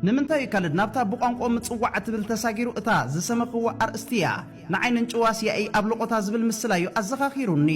ንምንታይ እዩ ካልድ ናብታ ብቋንቋ ምጽዋዕ እትብል ተሳጊሩ? እታ ዝሰመኽዎ ኣርእስቲ እያ። ንዓይ ንንጭዋ ሲያኢ ኣብ ልቆታ ዝብል ምስላ እዩ ኣዘኻኺሩኒ።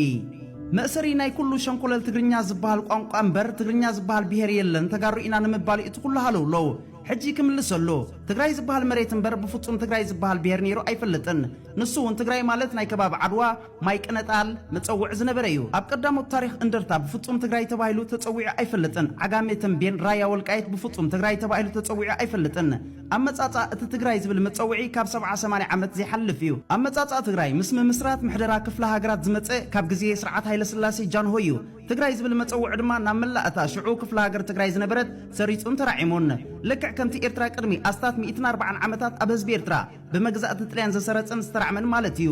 መእሰሪ ናይ ኩሉ ሸንኮለል ትግርኛ ዝበሃል ቋንቋ እምበር ትግርኛ ዝበሃል ብሄር የለን፣ ተጋሩ ኢና ንምባል እዩ እቲ ኩሉ ሃለውለው። ሕጂ ክምልሰሉ፣ ትግራይ ዝበሃል መሬት እምበር ብፍጹም ትግራይ ዝበሃል ብሄር ነይሩ ኣይፈልጥን። ንሱ እውን ትግራይ ማለት ናይ ከባቢ ዓድዋ፣ ማይ ቅነጣል መጸውዒ ዝነበረ እዩ። ኣብ ቀዳሞት ታሪኽ እንደርታ ብፍጹም ትግራይ ተባሂሉ ተጸዊዑ ኣይፈልጥን። ዓጋመ፣ ተምቤን፣ ራያ፣ ወልቃይት ብፍጹም ትግራይ ተባሂሉ ተጸዊዑ ኣይፈልጥን። ኣመጻጽኣ እቲ ትግራይ ዝብል መጸውዒ ካብ ሰብዓ ሰማንያ ዓመት ዘይሓልፍ እዩ። ኣመጻጽኣ ትግራይ ምስ ምምስራት ምሕደራ ክፍለ ሃገራት ዝመጸ ካብ ግዜ ስርዓት ሃይለስላሴ ጃንሆይ እዩ። ትግራይ ዝብል መጸውዒ ድማ ናብ መላእ እታ ሽዑ ክፍለ ሃገር ትግራይ ዝነበረት ሰሪጹን ተራዒሙን። ልክዕ ከምቲ ኤርትራ ቅድሚ ኣስታት ሚእትን ኣርባዓን ዓመታት ኣብ ህዝቢ ኤርትራ ብመግዛእቲ ጥልያን ዘሰረጸን ዝተራዕመን ማለት እዩ።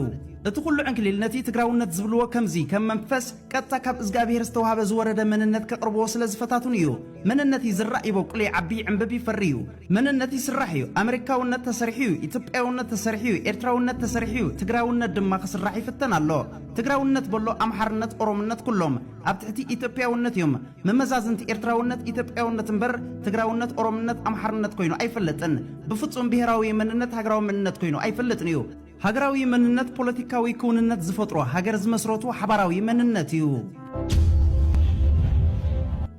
እቲ ኩሉ ዕንክሊል ነቲ ትግራውነት ዝብልዎ ከምዚ ከም መንፈስ ቀጥታ ካብ እዝጋብሄር ዝተዋህበ ዝወረደ መንነት ከቕርብዎ ስለ ዝፈታቱን እዩ። መንነት ይዝራእ ይበቁል ይዓቢ ይዕንብብ ይፈሪ እዩ። መንነት ይስራሕ እዩ። ኣመሪካውነት ተሰሪሑ እዩ። ኢትዮጵያውነት ተሰሪሑ እዩ። ኤርትራውነት ተሰሪሑ እዩ። ትግራውነት ድማ ክስራሕ ይፍተን ኣሎ። ትግራውነት በሎ ኣምሓርነት ኦሮምነት ኩሎም ኣብ ትሕቲ ኢትዮጵያውነት እዮም። መመዛዝንቲ ኤርትራውነት ኢትዮጵያውነት እምበር ትግራውነት ኦሮምነት ኣምሓርነት ኮይኑ ኣይፈልጥን። ብፍጹም ብሄራዊ መንነት ሃገራዊ መንነት ኮይኑ ኣይፈልጥን እዩ። ሃገራዊ መንነት ፖለቲካዊ ክውንነት ዝፈጥሮ ሃገር ዝመስረቱ ሓባራዊ መንነት እዩ።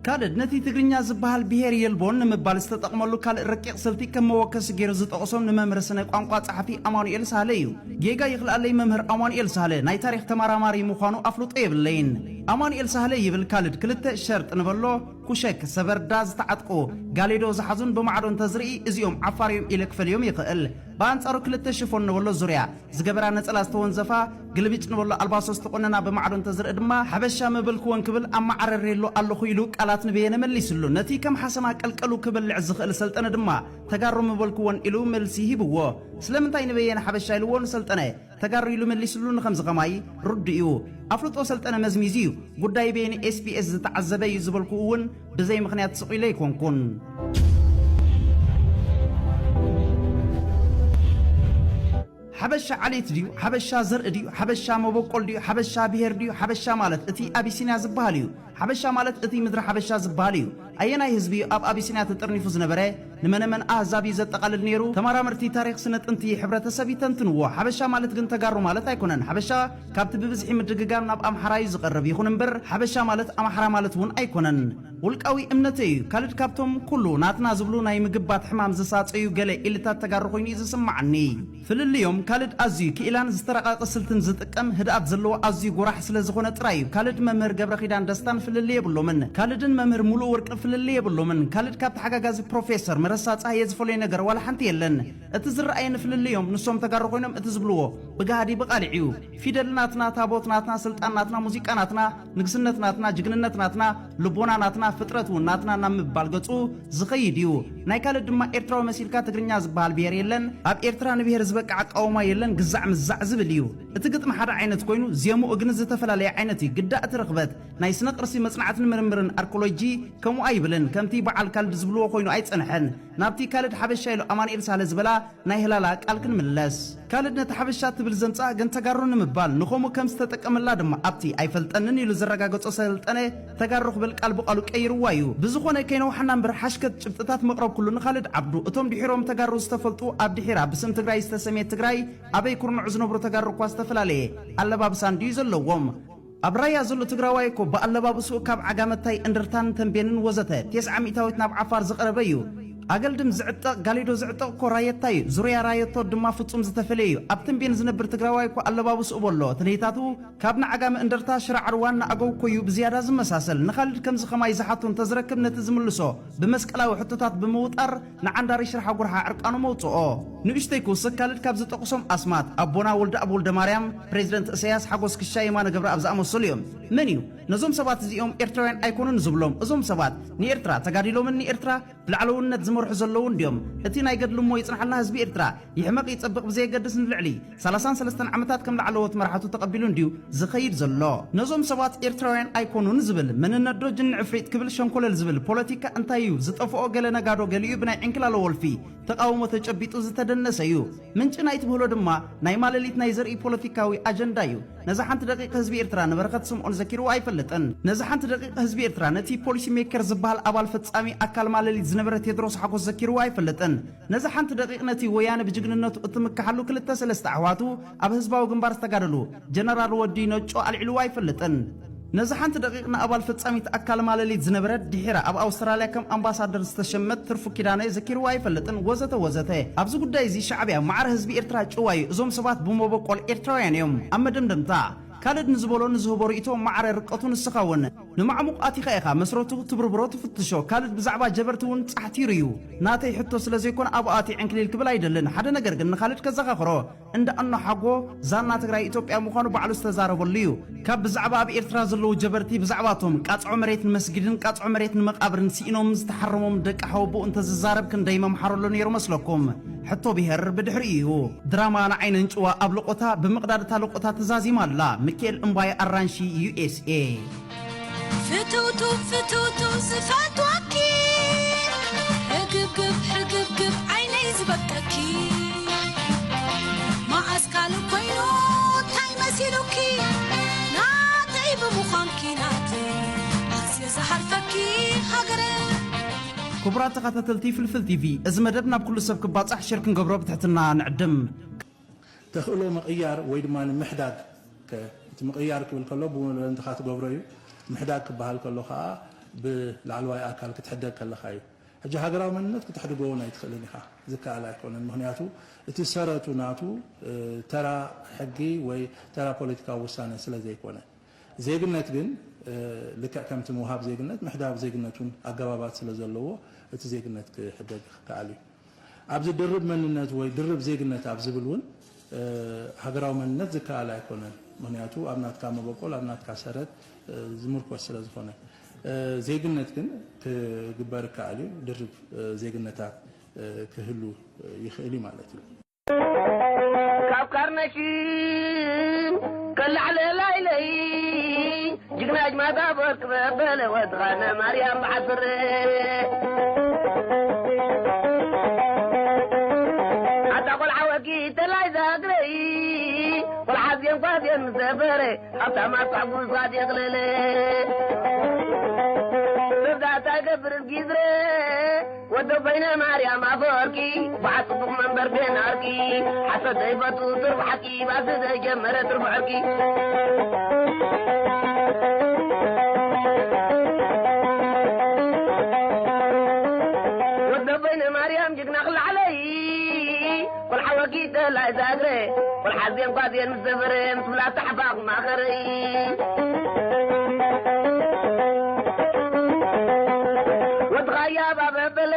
ካልድ ነቲ ትግርኛ ዝበሃል ብሄር የልቦን ንምባል ዝተጠቕመሉ ካልእ ረቂቕ ስልቲ ከም መወከሲ ገይሩ ዝጠቕሶም ንመምህር ስነ ቋንቋ ጸሓፊ ኣማኑኤል ሳህለ እዩ። ጌጋ ይኽልኣለይ መምህር ኣማኑኤል ሳህለ ናይ ታሪኽ ተመራማሪ ምዃኑ ኣፍልጦ የብለይን። ኣማኑኤል ሳህለ ይብል ካልድ ክልተ ሸርጥ ንበሎ ኩሸክ ሰበርዳ ዝተዓጥቁ ጋሌዶ ዝሓዙን ብማዕዶ እንተዝርኢ እዚኦም ዓፋር እዮም ኢለ ክፈልዮም ይኽእል። ብኣንጻሩ ክልተ ሽፎን ንበሎ ዙርያ ዝገበራ ነጸላ ዝተወንዘፋ ግልብጭ ንበሎ ኣልባሶ ዝተቆነና ብማዕዶ እንተዝርኢ ድማ ሓበሻ ምበልክወን ክብል ኣመዓረሬሎ ኣለኹ ኢሉ ቃላት ንበየነ መሊስሉ። ነቲ ከም ሓሰማ ቀልቀሉ ክበልዕ ዝኽእል ሰልጠነ ድማ ተጋሩ ምበልክወን ኢሉ መልሲ ሂብዎ። ስለምንታይ ንበየነ ሓበሻ ኢልዎ ንሰልጠነ ተጋሩ ኢሉ መሊስሉ ንኸምዚ ኸማይ ርዱእ እዩ። ኣፍልጦ ሰልጠነ መዝሚዙ እዩ። ጉዳይ በየነ ኤስቢኤስ ዝተዓዘበ እዩ ዝበልኩ እውን ብዘይ ምኽንያት ስቕ ኢለ ኣይኮንኩን። ሓበሻ ዓሌት ድዩ? ሓበሻ ዘርኢ ድዩ? ሓበሻ መበቆል ድዩ? ሓበሻ ብሄር ድዩ? ሓበሻ ማለት እቲ ኣቢሲንያ ዝበሃል እዩ። ሓበሻ ማለት እቲ ምድሪ ሓበሻ ዝበሃል እዩ። ኣየናይ ህዝቢ እዩ ኣብ ኣቢሲንያ ተጠርኒፉ ዝነበረ? ንመነመን ኣህዛብ እዩ ዘጠቓልል ነይሩ? ተመራመርቲ ታሪኽ ስነ ጥንቲ ሕብረተሰብ ይተንትንዎ። ሓበሻ ማለት ግን ተጋሩ ማለት ኣይኮነን። ሓበሻ ካብቲ ብብዝሒ ምድግጋም ናብ ኣምሓራ እዩ ዝቐርብ። ይኹን እምበር ሓበሻ ማለት ኣምሓራ ማለት እውን ኣይኮነን። ውልቃዊ እምነተይ እዩ። ካልድ ካብቶም ኩሉ ናትና ዝብሉ ናይ ምግባት ሕማም ዝሳጸዩ ገለ ኢልታት ተጋሩ ኮይኑ እዩ ዝስምዓኒ። ፍልልዮም ካልድ ኣዝዩ ክኢላን ዝተረቓቐ ስልትን ዝጥቀም፣ ህድኣት ዘለዎ ኣዝዩ ጎራሕ ስለ ዝኾነ ጥራይ እዩ። ካልድ መምህር ገብረኺዳን ደስታን ፍልልይ የብሎምን። ካልድን መምህር ሙሉእ ወርቅን ፍልልይ የብሎምን። ካልድ ካብ ተሓጋጋዚ ፕሮፌሰር መረሳ ጸሃየ ዝፈልዮ ነገር ዋላ ሓንቲ የለን። እቲ ዝረኣየኒ ፍልልዮም ንሶም ተጋሩ ኮይኖም እቲ ዝብልዎ ብጋህዲ ብቓልዕ እዩ። ፊደል ናትና፣ ታቦት ናትና፣ ስልጣን ናትና፣ ሙዚቃ ናትና፣ ንግስነት ናትና፣ ጅግንነት ናትና፣ ልቦና ናትና፣ ፍጥረት እውን ናትና ናብ ምባል ገጹ ዝኸይድ እዩ። ናይ ካልድ ድማ ኤርትራዊ መሲልካ ትግርኛ ዝበሃል ብሄር የለን፣ ኣብ ኤርትራ ንብሄር ዝበቅዕ ኣቃውማ የለን፣ ግዛዕ ምዛዕ ዝብል እዩ። እቲ ግጥሚ ሓደ ዓይነት ኮይኑ ዜምኡ ግን ዝተፈላለየ ዓይነት እዩ። ግዳ እቲ ርኽበት ናይ ስነ ቅርሲ መጽናዕትን ምርምርን ኣርኮሎጂ ከምኡ ኣይብልን። ከምቲ በዓል ካልድ ዝብልዎ ኮይኑ ኣይጸንሐን። ናብቲ ካልድ ሓበሻ ኢሉ ኣማኑኤል ሳህለ ዝበላ ናይ ህላላ ቃል ክንምለስ። ካልድ ነቲ ሓበሻ ትብል ዘምጽኣ ግን ተጋሩ ንምባል ንኸምኡ ከም ዝተጠቀመላ ድማ ኣብቲ ኣይፈልጠንን ኢሉ ዘረጋገጾ ሰልጠነ ተጋሩ ክብል ቃል ብቓሉ ቀይርዋ እዩ። ብዝኾነ ከይነውሓና እምበር ሓሽከት ጭብጥታት መቕረብኩሉ ንኻልድ ዓብዱ። እቶም ድሒሮም ተጋሩ ዝተፈልጡ ኣብ ድሒራ ብስም ትግራይ ዝተሰምየት ትግራይ ኣበይ ኩርንዑ ዝነብሩ ተጋሩ እኳ ዝተፈላለየ ኣለባብሳ እንድዩ ዘለዎም። ኣብ ራያ ዘሎ ትግራዋይ እኮ ብኣለባብስኡ ካብ ዓጋመታይ እንደርታን ተንቤንን ወዘተ ቴስዓ ሚእታዊት ናብ ዓፋር ዝቐረበ እዩ። ኣገልድም ዝዕጠቕ ጋሊዶ ዝዕጠቕ እኮ ራየታይ እዩ። ዙርያ ራየቶ ድማ ፍጹም ዝተፈለየ እዩ። ኣብ ተንቤን ዝነብር ትግራዋይ እኮ ኣለባብስኡ በሎ እቲ ነይታቱ ካብ ንዓጋመ እንደርታ ሽራ ዓርዋን ንኣገው እኮ እዩ ብዝያዳ ዝመሳሰል። ንኻልድ ከምዚ ኸማይ ዝሓቶ እንተዝረክብ ነቲ ዝምልሶ ብመስቀላዊ ሕቶታት ብምውጣር ንዓንዳሪ ሽርሓ ጉርሓ ዕርቃኑ መውጽኦ። ንእሽተይ ክውስኽ ካልድ ካብ ዝጠቕሶም ኣስማት ኣቦና ወልደኣብ ወልደማርያም፣ ፕሬዚደንት እሰያስ፣ ሓጎስ ክሻ፣ የማነ ገብረኣብ ዝኣመሰሉ እዮም። መን እዩ ነዞም ሰባት እዚኦም ኤርትራውያን ኣይኮኑን ዝብሎም? እዞም ሰባት ንኤርትራ ተጋዲሎምን ንኤርትራ ብላዕለውነት ዝመርሑ ዘለውን ድዮም? እቲ ናይ ገድሊ እሞ ይጽንሓልና ህዝቢ ኤርትራ ይሕመቕ ይጸብቕ ብዘየገድስ ንልዕሊ ሰላሳን ሰለስተን ዓመታት ከም ላዕለዎት መራሕቱ ተቐቢሉ እንድዩ ዝኸይድ ዘሎ። ነዞም ሰባት ኤርትራውያን ኣይኮኑን ዝብል መንነት ዶ ጅኒ ዕፍሪጥ ክብል ሸንኮለል ዝብል ፖለቲካ እንታይ እዩ ዝጠፍኦ? ገለ ነጋዶ ገሊኡ ብናይ ዕንክላሎ ወልፊ ተቓውሞ ተጨቢጡ ዝተደነሰ እዩ። ምንጪ ናይ ትብህሎ ድማ ናይ ማለሊት ናይ ዘርኢ ፖለቲካዊ ኣጀንዳ እዩ። ነዛ ሓንቲ ደቂቕ ህዝቢ ኤርትራ ንበረኸት ስምኦን ዘኪርዎ ኣይፈልጥን። ነዛ ሓንቲ ደቂቕ ህዝቢ ኤርትራ ነቲ ፖሊሲ ሜከር ዝበሃል ኣባል ፈጻሚ ኣካል ማለሊት ዝነበረ ቴድሮስ ሓጎስ ዘኪርዎ ኣይፈልጥን። ነዛ ሓንቲ ደቂቕ ነቲ ወያነ ብጅግንነቱ እትምክሓሉ ክልተ ሰለስተ ኣሕዋቱ ኣብ ህዝባዊ ግንባር ዝተጋደሉ ጀነራል ወዲ ነጮ ኣልዒልዎ ኣይፈልጥን። ነዛ ሓንቲ ደቂቕ ንኣባል ፈጻሚት ኣካል ማለሊት ዝነበረ ድሒራ ኣብ ኣውስትራልያ ከም ኣምባሳደር ዝተሸመት ትርፉ ኪዳነ ዘኪርዎ ኣይፈልጥን ወዘተ ወዘተ። ኣብዚ ጉዳይ እዚ ሻዕብያ ማዕረ ህዝቢ ኤርትራ ጭዋ እዩ። እዞም ሰባት ብመበቆል ኤርትራውያን እዮም። ኣብ መደምደምታ ካልድ ንዝበሎ ንዝህቦ ርእይቶ ማዕረ ርቀቱ ንስኻ እውን ንማዕሙቕ ኣቲኻ ኢኻ መስረቱ ትብርብሮ ትፍትሾ። ካልድ ብዛዕባ ጀበርቲ እውን ጻሕቲሩ እዩ። ናተይ ሕቶ ስለ ዘይኮነ ኣብኡ ኣቲ ዕንክሊል ክብል ኣይደልን። ሓደ ነገር ግን ንኻልድ ከዘኻኽሮ እንዳ ኣኖ ሓጎ ዛና ትግራይ ኢትዮጵያ ምዃኑ ባዕሉ ዝተዛረበሉ እዩ። ካብ ብዛዕባ ኣብ ኤርትራ ዘለዉ ጀበርቲ ብዛዕባቶም ቃጽዖ መሬት ንመስጊድን ቃጽዖ መሬት ንመቓብርን ስኢኖም ዝተሓረሞም ደቂ ሓወቦኡ እንተዝዛረብ ክንደይ መምሓረሉ ነይሩ መስለኩም? ሕቶ ብሄር ብድሕሪኡ እዩ። ድራማ ንዓይነን ጭዋ ኣብ ለቆታ ብምቕዳድ እታ ለቆታ ተዛዚማ ኣላ። ሚካኤል እምባየ ኣራንሺ ዩ ኤስ ኤ። ፍትውቱ ፍትውቱ ዝፈትወኪ ህግብግብ ህግብግብ ዓይነይ ዝበቀኪ መዓስ ካልእ ኮይኑ እንታይ መሲሉኪ ናተይ ብምዃንኪ ናተይ ኣዝየ ዝሃርፈኪ ሃገረ። ክቡራት ተኸታተልቲ ፍልፍል ቲ ቪ፣ እዚ መደብ ናብ ኩሉ ሰብ ክባጻሕ ሸር ክንገብሮ ብትሕትና ንዕድም። ተኽእሎ ምቕያር ወይ ድማ ምሕዳግ ከ-፣ እቲ ምቕያር ክብል ከሎ ብወለንትኻ ትገብሮ እዩ። ምሕዳግ ክበሃል ከሎ ከዓ ብላዕለዋይ ኣካል ክትሕደግ ከለኻ እዩ። ሕጂ ሃገራዊ መንነት ክተሕድጎ እውን ኣይትኽእልን ኢኻ። ዝከኣል ኣይኮነን። ምኽንያቱ እቲ ሰረቱ ናቱ፣ እ፣ ተራ ሕጊ ወይ ተራ ፖለቲካዊ ውሳነ ስለ ዘይኮነ። ዜግነት ግን፣ እ፣ ልክዕ ከምቲ ምውሃብ ዜግነት፣ ምሕዳግ ዜግነት እውን ኣገባባት ስለ ዘለዎ እቲ ዜግነት ክሕደግ ክከኣል እዩ። ኣብዚ ድርብ መንነት ወይ ድርብ ዜግነት ኣብ ዝብል እውን፣ እ፣ ሃገራዊ መንነት ዝከኣል ኣይኮነን። ምኽንያቱ ኣብ ናትካ መበቆል፣ ኣብ ናትካ ሰረት፣ እ፣ ዝምርኮስ ስለ ዝኾነ። እ፣ ዜግነት ግን ክግበር ይከኣል እዩ። ድርብ፣ እ፣ ዜግነታት፣ እ፣ ክህሉ ይኽእል እዩ ማለት እዩ። ካብ ካርነሽም ከላዕለላ ኢለይ ጅግና ኣጅማታ ወርቅ በበለ ወድኻነ ማርያም ብዓስረ ኣታ ቆልዓ ወጊ ተላይ ዛግረይ ቆልዓ ዜን ጓዜን ምስ ዘበረ ሃብታማ ጓዕጉዝ ጓዜ ክልል ስርዳታ ይገብር ጊዝረ ወዶ በይነ ማርያም ኣፈወርቂ በዓል ጽቡቕ መንበር ቤን ኣርቂ ሓሰት ዘይፈቱ ትርፍ ሓቂ ባስ ዘይጀመረ ትርፍ ዕርቂ ወዶ በይነ ማርያም ጅግና ክላዕለይ ቆልዓ ወጊተ ላይ ዛግረ ቆልዓ ዜን ጓዜን ምስ ዘበረ ምስ ብላ ታሕፋቕ ማኸረይ ወድኻያ ባበበለ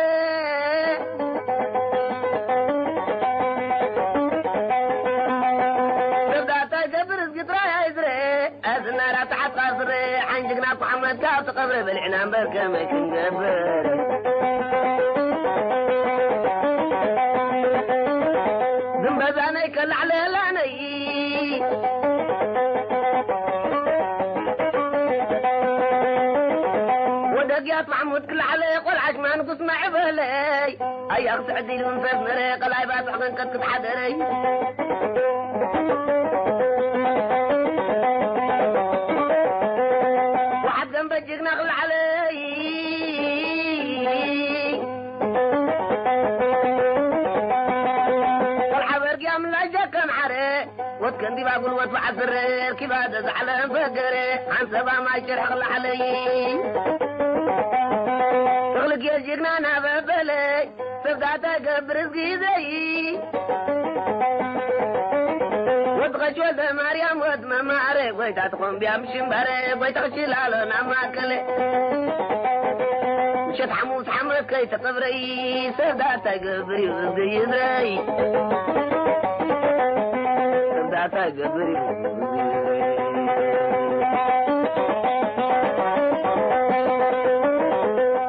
ደብዳታ ገብር እዝጊ ጥራይ ኣይዝረ ኣዝናራ ተሓጥቃ ዝረ ሓንጅግና እኮ ሓመድ ካብ ተቐብረ በሊዕና እምበር ከመይ ክንገብር ግንበዛነይ ከላዕለላነይ ወደግያት ማሕሙድ ክላዕለ ቆልዓሽ ማንጉስ ማዕበለይ ኣያ ክትዕድል መንፈስ መረ ቀላይ ባጽዕ ክንቀጥቅጥ ሓደረይ ወሓት ገንበ ጅግና ክላዕለይ ቆልዓ በርግያ ምላሽ ጀከም ዓረ ወት ከንቲባ ጉልበት በዓል ስረ ርኪባ ዘዛዕለ ፈገረ ሓንሰባ ማይ ጭርሕ ክላዕለይ ተኽልጌ ጅግና ናበበለይ ሰብዳታ ገብር ዝጊዘይ ወድ ቐሽ ወልደ ማርያም ወድ መማረ ጎይታ ትኾምብያ ምሽምባረ ጎይታ ክችላሎ ናብ ማእከለ ምሸት ሓሙስ ሓመት ከይተቐብረይ ሰብዳታ ገብር እዩ ዝጊዘይ ሰብዳታ ገብር እዩ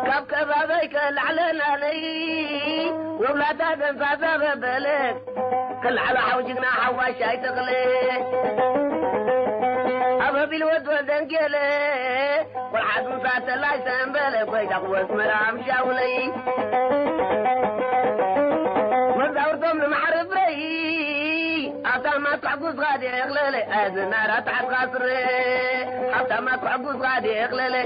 ካብ ከባበይ ከላዕለናለይ ወብላታ ገንፋዛ በበለ ከላዕሎ ሓው ጅግና ሓዋሻይ ተኽለ ኣብ ኣቢል ወድ ወልደንጌለ ቆልዓ ዝምሳ ተላይ ሰንበለ ጎይታ ክወስ መራም ሻውለይ መዛውርቶም ንማሕርብረይ ኣብታ ማታ ጉዝጋድ የቕለለ፣ እዚ ናራ ተዓጥቃ ስረ፣ ሃብታማ ክሕጉዝጋድ የቕለለ።